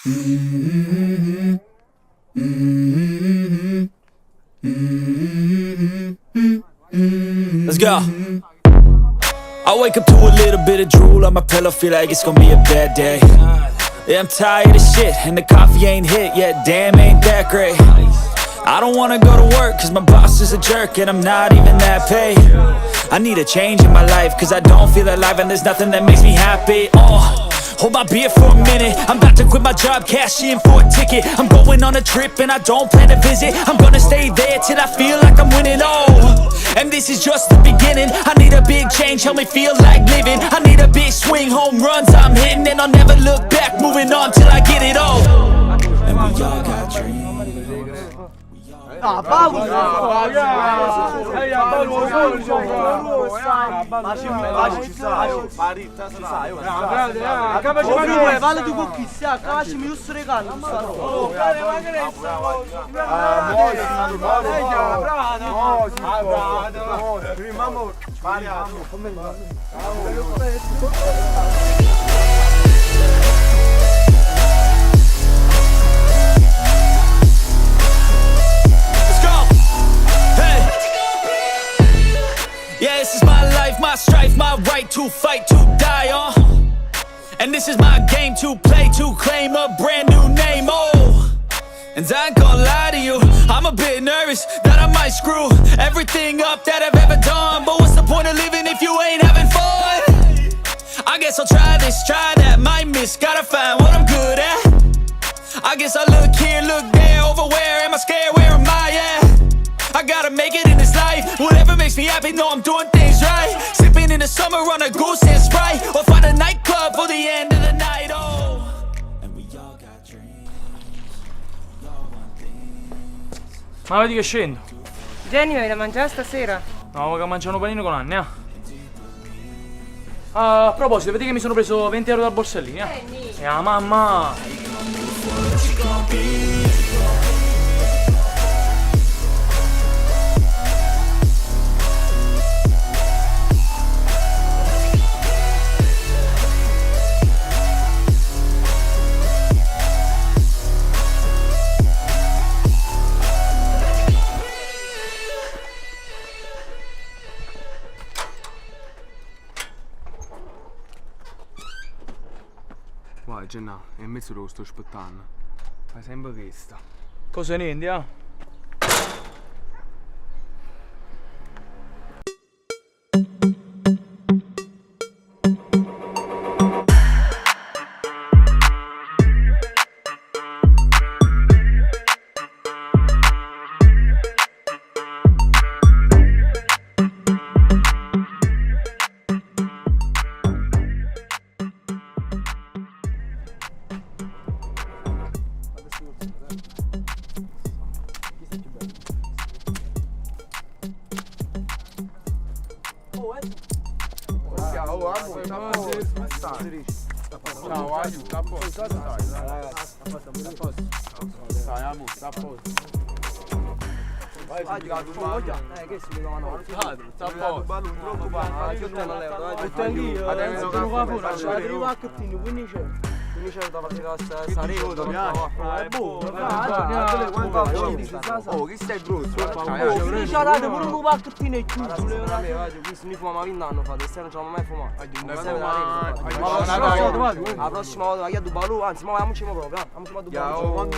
Let's go. I wake up to a little bit of drool on my pillow, feel like it's gonna be a bad day. Yeah, I'm tired of shit, and the coffee ain't hit yet. Damn, ain't that great. I don't wanna go to work, cause my boss is a jerk, and I'm not even that paid. I need a change in my life, cause I don't feel alive, and there's nothing that makes me happy. Oh. Hold my beer for a minute. I'm about to quit my job, cash in for a ticket. I'm going on a trip and I don't plan to visit. I'm gonna stay there till I feel like I'm winning. Oh, and this is just the beginning. I need a big change, help me feel like living. I need a big swing, home runs I'm hitting, and I'll never look back. Moving on till I get it all. And we all got dreams. Let's go. Hey. Yeah, this is my life, my strife, my right to fight, to die on. And this is my game to play, to claim a brand new name. Oh. And I ain't gonna lie to you, I'm a bit nervous that I might screw everything up that I've ever done. But what's the point of living if you ain't having fun? I guess I'll try this, try that, might miss, gotta find what I'm good at. I guess I look here, look there, over where am I scared? Where am I at? I gotta make it in this life. Whatever makes me happy, know I'm doing things right. Sipping in the summer on a goose and Sprite, or find a nightclub for the end of the night. Oh, and we all got dreams. We all want things. Ma vedi che scendo? Jenny, vai da mangiare stasera? No, voglio mangiare un panino con Anne, ah. Ah, a proposito, vedi che mi sono preso 20 euro dal borsellino, eh? Eh, ah, mamma! Guarda, Gennà, è mezz'ora che sto aspettando. Fai sempre questa. Cosa niente, ah? Oh, che stai brutto? Noi fumiamo a anno fa, quest'anno non ci abbiamo mai fumato. La prossima volta vai a Dubalu, anzi, ma andiamoci proprio, andiamoci a Dubalu.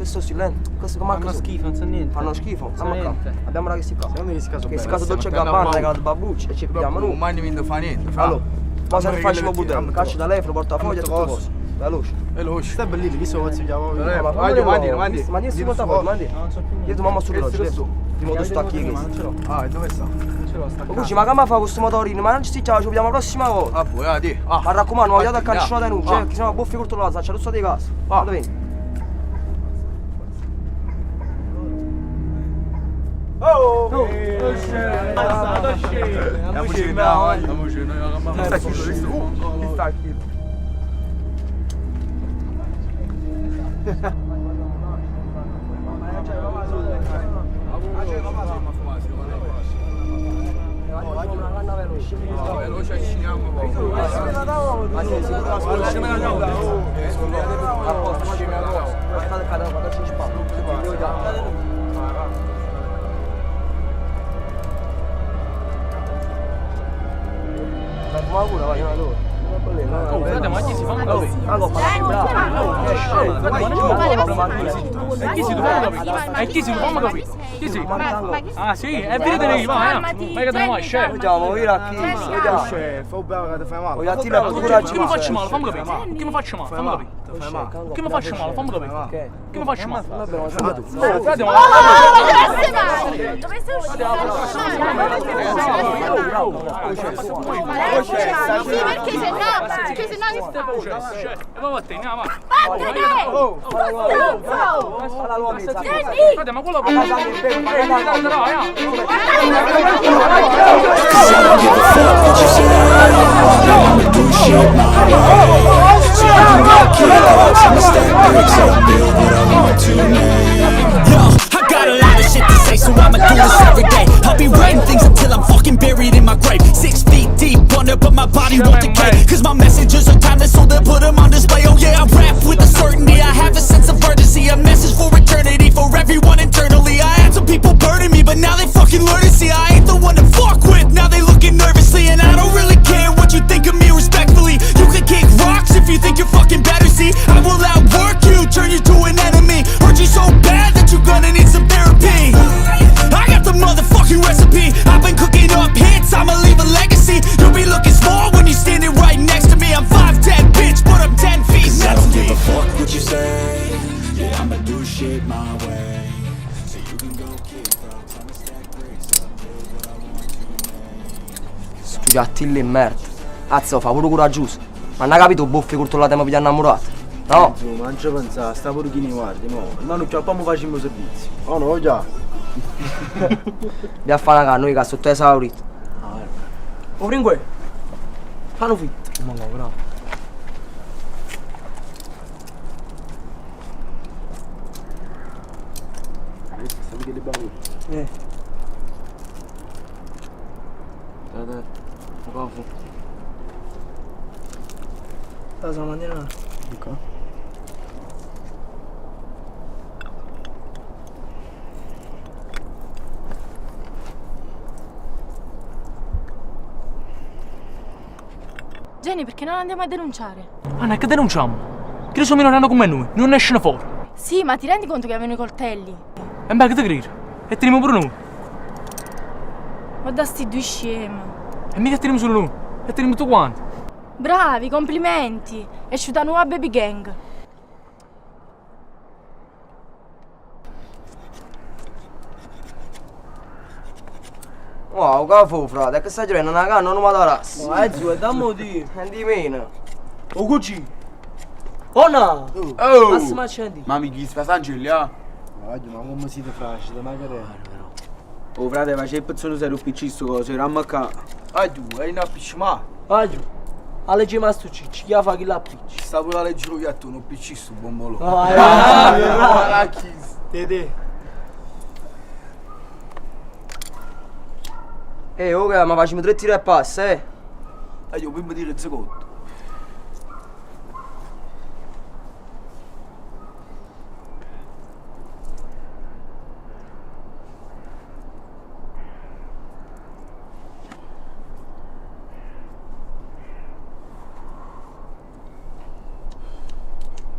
sono sti lenti? Questo come Fanno schifo, non so niente. Fanno schifo, Non so andiamo qua. niente. Abbiamo da questi qua. Secondo me questi qua sono Questi belli. qua sono Dolce Gabbana, regalato babbucci e ci pigliamo noi. Ma non fa niente, fra. Allora, ma se Fammi facciamo che le budello, mettiamo, caccia telefono, portafoglio e tutto Tutto cose. Veloce. Veloce. Stai bellino, chi sono cazzo chiamo? Eh, Ma vai, mandi, mandi. Ma niente portafoglio, mandi. Non so più niente. Io ti mamma sul Che oggi. sto? Ti modo sto qui. Ma non ce l'ho. Ah, e dove sta? Non ce l'ho, sta Ma Cucci, ma come fa questo motorino? Ma non ci stiamo, ci vediamo la prossima volta. Ah, boh, ah, di. Ah. Ma raccomando, ma vogliate a Andiamo. cancellare da Ah. noi, che sennò buffi corto la c'è tutto di casa. Ah. Vado bene. Sta chiuso, sta chiuso. A posto, guardate qua, guardate ci spallo. Ma pure, vai, vai, Oh, frate, ma chi si fa un capire? E chi si tu fammi capire? E chi si tu fammi capire? Chi si? Ah sì, e vedete lì, vai, vai, vai che te ne vai, scemo. Vediamo, via qui, vediamo. Cioè, fai bravo che ti fai male. Voglio attirare pure coraggio. Che mi faccio male, fammi capire. Che mi faccio male, fammi capire. Che mi faccio male, fammi capire. Che mi faccio male. Oh, frate, ma Dove sei uscito? Sì, perché se no, perché se no che fa? E va vattene, va. Vattene! Stronzo! Jenny! Frate, ma quello Cause I don't give a fuck what you say. I'ma do shit my way. So you can go kick rocks, I'ma stack bricks up, build what I want to make. Yo, I got a lot of shit to say, so I'ma do this every day. I'll be writing things until I'm fucking buried in my grave. 6 feet deep under, but my body won't decay. Cause my messages are timeless, so they'll put 'em on display. Oh yeah, I rap with a certainty. I have a sense of urgency, a message for eternity, for everyone internally. I had some people burning me, but now they fucking learn to see I ain't the one to fuck with. Now they looking nervously, and I don't really care what you think of me respectfully. You can kick rocks if you think you're fucking better. See, I will outwork you, turn you to an enemy. Hurt you so bad that you're gonna need some therapy. I got the motherfucking recipe. I've been cooking up hits, I'ma leave a legacy. You'll be looking small when you're standing right next to me. I'm 5'10, bitch, but I'm 10 feet next I don't give a fuck what you say. Yeah, I'ma do shit my way. So you can go kick rocks, I'ma stack bricks up, build what I want to make. Studiatille e merda. Azzo, fa pure coraggioso. Ma non ha capito buffi corto la tema pigliare innamorato. No? Ma non ci pensare, sta pure chi ne guardi, mo. No, non chiappiamo facciamo servizio. Oh no, già. Dobbiamo fare una canna, noi che sotto esaurito. Oh, Ringue. Fanno fit. Ma no, bravo. Dai, dai. Ma cosa? Cosa maniera? Ok. Jenny, perché non andiamo a denunciare? Anna, che denunciamo? Che sono minoranno come noi, non escono fuori. Sì, ma ti rendi conto che avevano i coltelli? E beh, che te credi? E teniamo pure noi. Guarda sti due scemi. E mica teniamo solo noi, e teniamo tutto quanto. Bravi, complimenti. È uscita nuova baby gang. Wow, che fu, frate? Che stai girando una canna, non mi darà. Ma zio, dammo di. Di meno. O cucì. Oh no! Oh! Massimo accendi. Ma mi chi sta Sangiulia? Ma come siete fragili, ma che è? Oh frate, ma c'è il pezzone serio PC sto coso, era qua. Ah tu, è in PC ma. Vai giù. Alle gema sto cicci, chi la fa chi la appicci. Ci sta pure a leggere un gatto, un PC sto bombolo. Vai, vai, Te, Eh, oh, che, ma facciamo tre tiri e passa, eh. Ah io prima dire il secondo.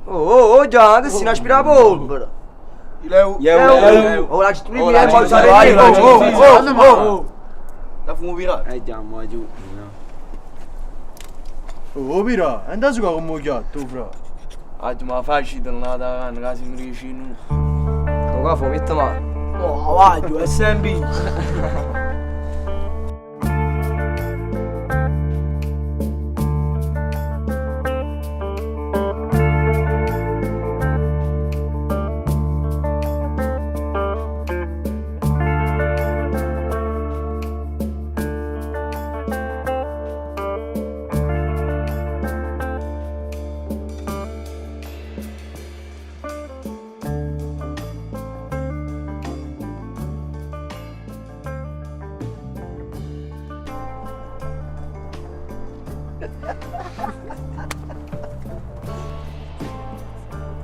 Oh, oh, oh, già, che si una aspirapolvere. Leu. Oh, la ci Oh, la ci- Oh, oh, oh, oh. Da fumo pirata. Andiamo giù. Oh, pirà, andate su come ho chiatto, fra. Ah, ma facile la da canna, che si mi riesce in Oh, cafo, metti mano. No, voglio, SMP.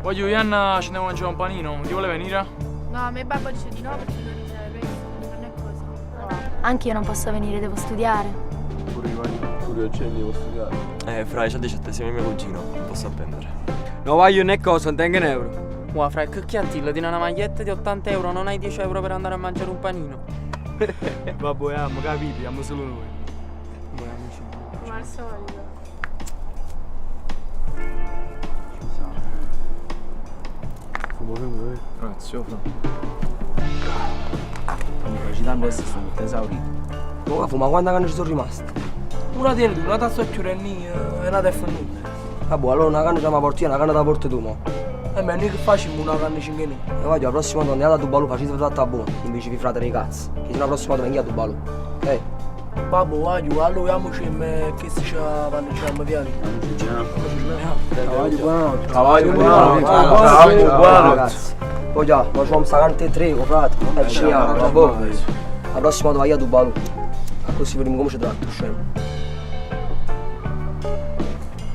Voglio Ianna ci andiamo a mangiare un panino, chi vuole venire? No, a me babbo dice di no perché non iniziare presto, quindi non è cosa. Anche io non posso venire, devo studiare. Pure io, pure io devo studiare. Fra, c'ho 17 siamo mio cugino, non posso appendere. No, voglio né cosa, non tengo un euro. Mua, fra, che chiattilla, ti una maglietta di 80 euro, non hai 10 euro per andare a mangiare un panino. Vabbè, abbiamo capito, siamo solo noi. Come al solito. Grazie, fra. Ci danno adesso sono esaurito. Oh, cafo, ma quanta canne ci sono rimaste? Una tieni tu, una tazza chiurennia e una è finita. Vabbè, allora una canna già mi porti io, una canna da porti tu, mo. E beh, noi che facciamo una canna 5 E voglio, la prossima volta andiamo a Dubalu, facete tratta buona, invece vi frate dei cazzi. Che se la prossima volta vengo a Dubalu. Ok? Babbo, voglio, allora andiamoci che si ci vanno, ci vanno via. Buonanotte. Buonanotte, Buonanotte. ragazzi. Poi già, ma c'ho un sacante tre, oh, frate. E ci andiamo, boh. La prossima volta vai a Dubalu. Così vediamo come ci tratto, scemo.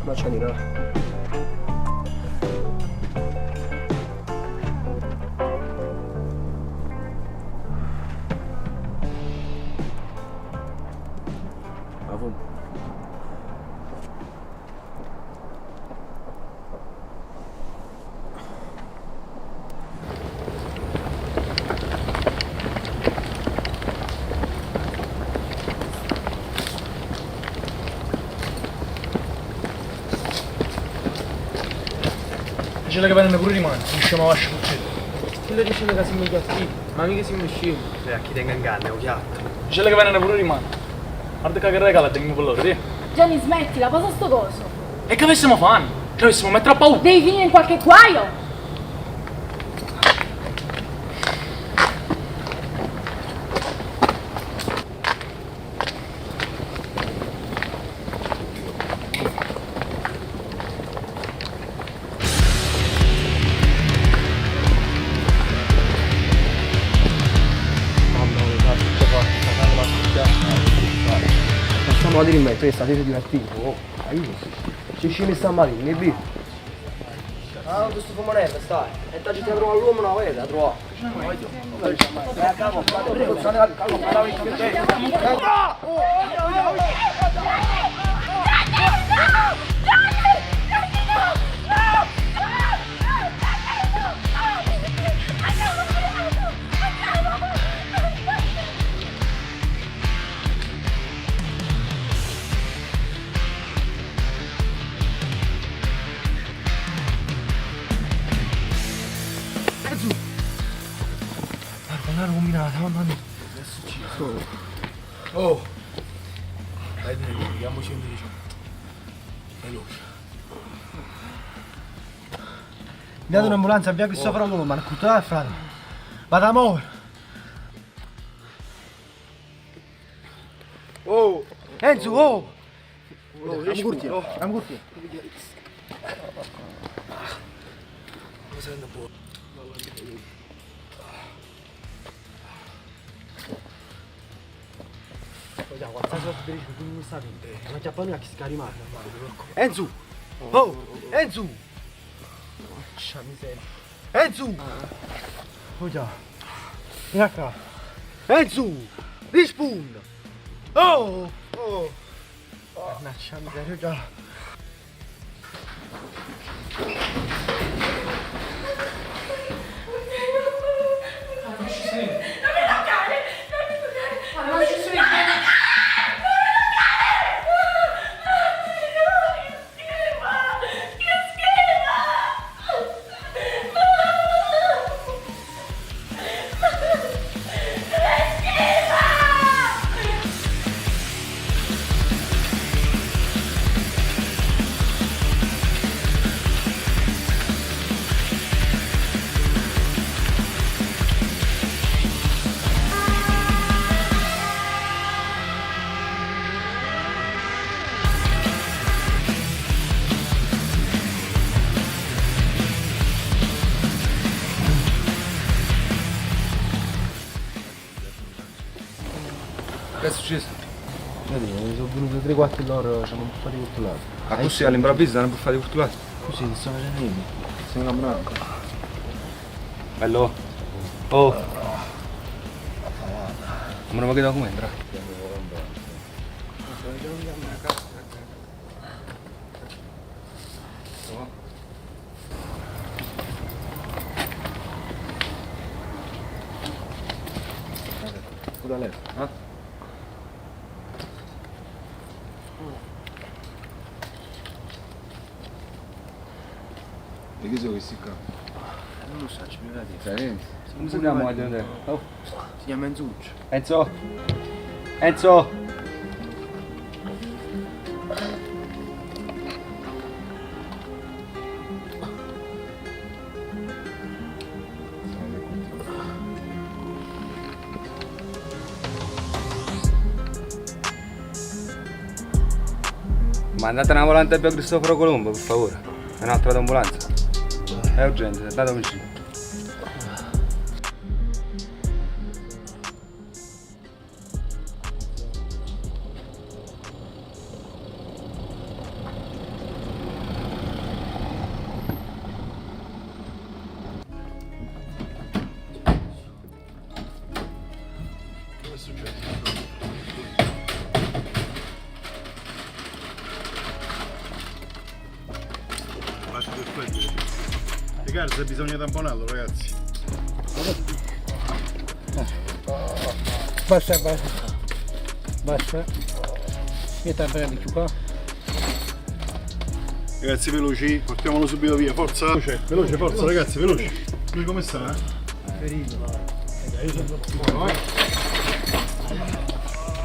Ma c'è di Ma fumo. C'è che vengono pure rimane, riusciamo a lasciare tutti. Quello dice che siamo chiatti, ma mica siamo scemi. A chi tenga in canna, è un chiatto. C'è che vengono pure rimane. Guarda che regala tengo per loro, sì. Gianni, smettila, cosa sto coso? E che avessimo fatto? Ci avessimo mettere a paura. Devi finire in qualche guaio! Mamma mia, che fa? Facciamo la dire in mezzo, questa siete divertito. Oh, aiuto. Ci ci mi sta male, mi vi. Ah, questo fumonello, stai. E ti ci trova l'uomo una volta, trova. L'hanno combinata, mamma mia. Che è successo? Oh! Dai, dai, andiamo 118. Veloce. Inviate un'ambulanza, via Cristoforo Colombo, ma non frate. Vado a muovere. Oh! Enzo, oh! Oh, andiamo curti, andiamo curti. Enzo! Oh! Enzo! Porca miseria. Enzo! Oh già. Vieni qua. Enzo! Rispondi! Oh! Oh! Mannaggia miseria, già. Che è successo? Vedi, sono venuti 3-4 loro, ci hanno buttato di coltellate. Ah, così all'improvviso hanno buttato di coltellate? Così, non sto facendo niente. Stiamo camminando. Bello. Oh. Ma non mi chiedo come entra. Eh? E chi sono questi qua? Non lo so, ci mi vedi. Sai niente? Come si chiama? Oh. Si chiama Enzuccio. Enzo! Enzo! Mandate una volante per Cristoforo Colombo, per favore. È un'altra ambulanza. È urgente, andate vicino. Che è successo? Lascio per quello. Le carte bisogna tamponarlo ragazzi. Basta, basta. Basta. Io tamponando più qua. Ragazzi veloci, portiamolo subito via, forza! Veloce, veloce, forza ragazzi, veloce! Lui come sta? Ferito.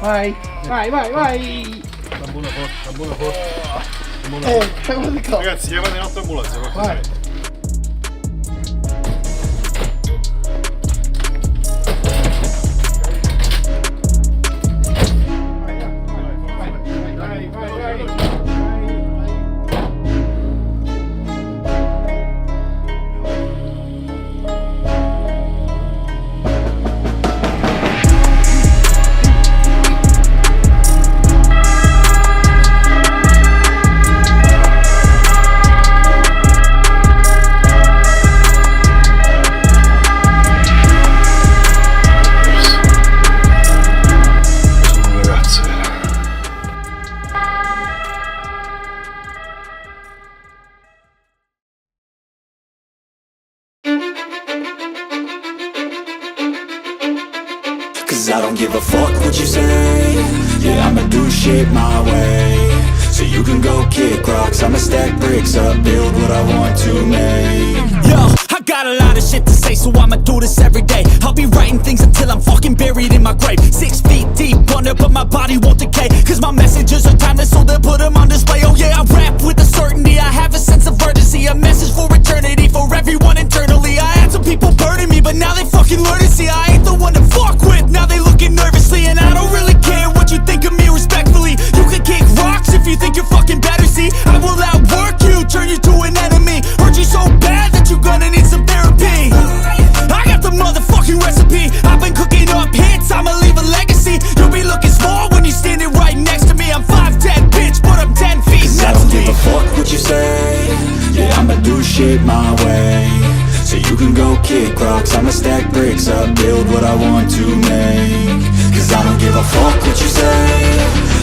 Vai. Vai, vai, vai, vai. Tambona forte, tambona forte. Tambona Eh, forte. come di qua. Ragazzi, chiamate un'altra ambulanza, forza. Vai. Vai, vai, vai. Sono un ragazzo, era. Cause I don't give a fuck what you say. Yeah, I'ma do shit my way. So you can go kick rocks, I'ma stack bricks up, build what I want to make. Yo, I got a lot of shit to say, so I'ma do this every day. I'll be writing things until I'm fucking buried in my grave. 6 feet deep under, but my body won't decay. Cause my messages are timeless, so they'll put them on display. Oh yeah, I rap with a certainty. I have a sense of urgency, a message for eternity, for everyone internally. I had some people burning me, but now they fucking learn to see I ain't the one to fuck with. Now they looking nervously, and I don't really care what you think of me respectfully. You can kick rocks if you think you're fucking better. See, I will outwork you, turn you to an enemy. Hurt you so bad that you're gonna need some therapy. I got the motherfucking recipe. I've been cooking up hits, I'ma leave a legacy. You'll be looking small when you're standing right next to me. I'm 5'10, bitch, but I'm 10 feet Cause I next don't to give me. a fuck what you say. Yeah, I'ma do shit my way. So you can go kick rocks, I'ma stack bricks up, build what I want to make. Cause I don't give a fuck what you say.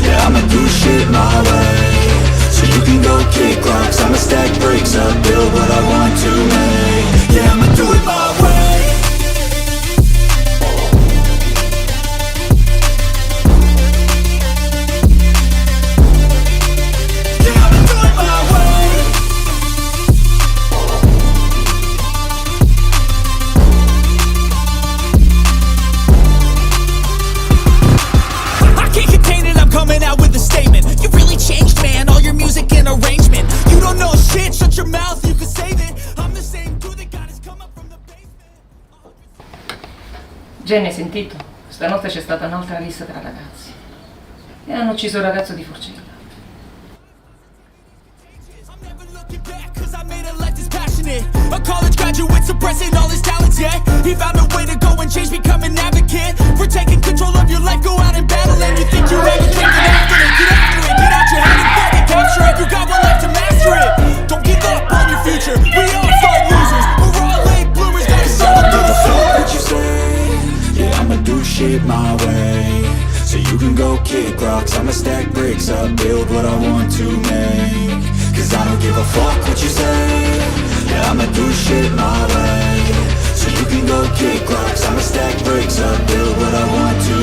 Yeah, I'ma do shit my way. So you can go kick rocks, I'ma stack bricks up, build what I want to make. Yeah, I'ma do it my way. Yeah, I'ma do it my way. I can't contain it, I'm coming out with a statement. You really changed, man, all your music and arrangement. You don't know shit, shut your mouth, you can save it. I'm the same dude that got his come up from the basement. Jenny, hai sentito? Stanotte c'è stata un'altra rissa tra ragazzi. E hanno ucciso il ragazzo di Forcella. I'm never looking back, cause I made a life that's passionate. A college graduate suppressing all his talents, yeah. He found a way to go and change, become an advocate. For taking control of your life, go out and battle it. my way. So you can go kick rocks, I'ma stack bricks up, build what I want to make. Cause I don't give a fuck what you say. Yeah, I'ma do shit my way. So you can go kick rocks, I'ma stack bricks up, build what I want to.